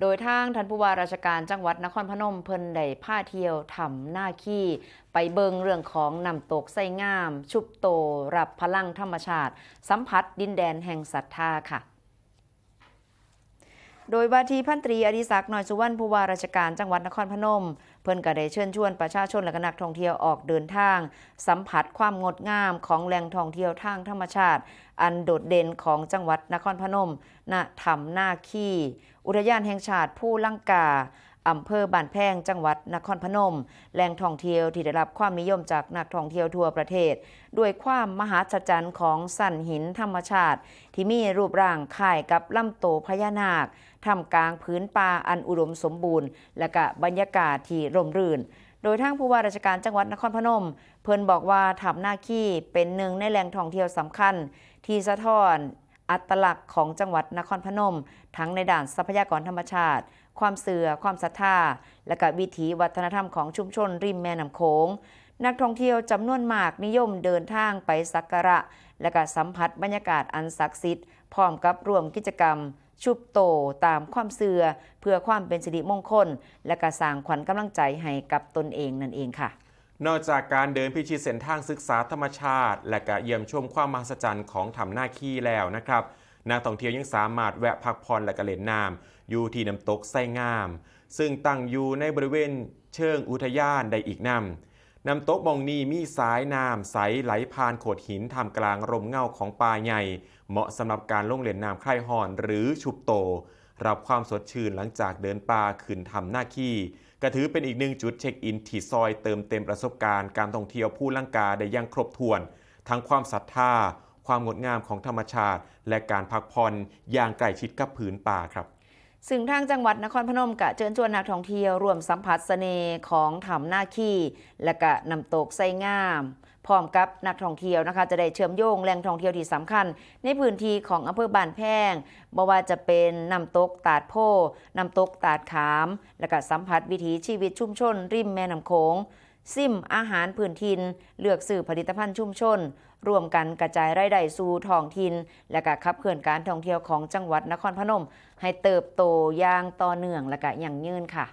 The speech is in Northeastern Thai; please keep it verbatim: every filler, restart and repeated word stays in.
โดยทางท่านผู้ว่าราชการจังหวัดนครพนมเพิ่นได้พาเที่ยวถ้ำนาคี ไปเบิ่งเรื่องของน้ำตกไส้งาม ชุบโตรับพลังธรรมชาติ สัมผัสดินแดนแห่งศรัทธาค่ะ โดยว่าที่พันตรีอดิศักดิ์ น้อยสุวรรณ ผู้ว่าราชการจังหวัดนครพนม เพิ่นก็ได้เชิญชวนประชาชนและก็นักท่องเที่ยวออกเดินทาง สัมผัสความงดงามของแหล่งท่องเที่ยวทางธรรมชาติ อันโดดเด่นของจังหวัดนครพนม ณ ถ้ำนาคี อุทยานแห่งชาติภูลังกา อำเภอบ้านแพง จังหวัดนครพนม แหล่งท่องเที่ยวที่ได้รับความนิยมจากนักท่องเที่ยวทั่วประเทศ ด้วยความมหัศจรรย์ของสันหินธรรมชาติ ที่มีรูปร่างคล้ายกับลำโตพญานาค ท่ามกลางผืนป่าอันอุดมสมบูรณ์ และก็บรรยากาศที่ร่มรื่น โดยทางผู้ว่าราชการจังหวัดนครพนม เพิ่นบอกว่าถ้ำนาคีเป็นหนึ่งในแหล่งท่องเที่ยวสำคัญ ที่สะท้อนอัตลักษณ์ของจังหวัดนครพนม ทั้งในด้านทรัพยากรธรรมชาติ ความเชื่อ ความศรัทธา และก็วิถีวัฒนธรรมของชุมชนริมแม่น้ำโขง นักท่องเที่ยวจำนวนมากนิยมเดินทางไปสักการะ และก็สัมผัสบรรยากาศอันศักดิ์สิทธิ์ พร้อมกับร่วมกิจกรรม ชุบโตตามความเชื่อ เพื่อความเป็นสิริมงคล และก็สร้างขวัญกำลังใจให้กับตนเองนั่นเองค่ะ นอกจากการเดินพิชิตเส้นทางศึกษาธรรมชาติ และก็เยี่ยมชมความมหัศจรรย์ของถ้ำนาคีแล้วนะครับ นักท่องเที่ยวยังสามารถแวะพักผ่อนและก็เล่นน้ำอยู่ที่น้ำตกไส้งาม ซึ่งตั้งอยู่ในบริเวณเชิงอุทยานได้อีกนำ น้ำตกหม่องนี้มีสายน้ำใสไหลผ่านโขดหินท่ามกลางร่มเงาของป่าใหญ่ เหมาะสำหรับการลงเล่นน้ำคลายร้อนหรือชุบโต รับความสดชื่นหลังจากเดินป่าขึ้นถ้ำนาคี ก็ถือเป็นอีกหนึ่งจุดเช็คอินที่ซอยเติมเต็มประสบการณ์การท่องเที่ยวภูลังกาได้อย่างครบถ้วน ทั้งความศรัทธา ความงดงามของธรรมชาติ และการพักผ่อนอย่างใกล้ชิดกับผืนป่าครับ ซึ่งทางจังหวัดนครพนมก็เชิญชวนนักท่องเที่ยวร่วมสัมผัสเสน่ห์ของถ้ำนาคี และก็น้ำตกไส้งาม พร้อมกับนักท่องเที่ยวนะคะ จะได้เชื่อมโยงแหล่งท่องเที่ยวที่สำคัญ ในพื้นที่ของอำเภอบ้านแพง บ่ว่าจะเป็นน้ำตกตาดโพ น้ำตกตาดขาม และก็สัมผัสวิถีชีวิตชุมชนริมแม่น้ำโขง ซิมอาหารพื้นถิ่น เลือกซื้อผลิตภัณฑ์ชุมชน ร่วมกันกระจายรายได้สู่ท้องถิ่น และก็ขับเคลื่อนการท่องเที่ยวของจังหวัดนครพนม ให้เติบโตอย่างต่อเนื่องและก็ยั่งยืนค่ะ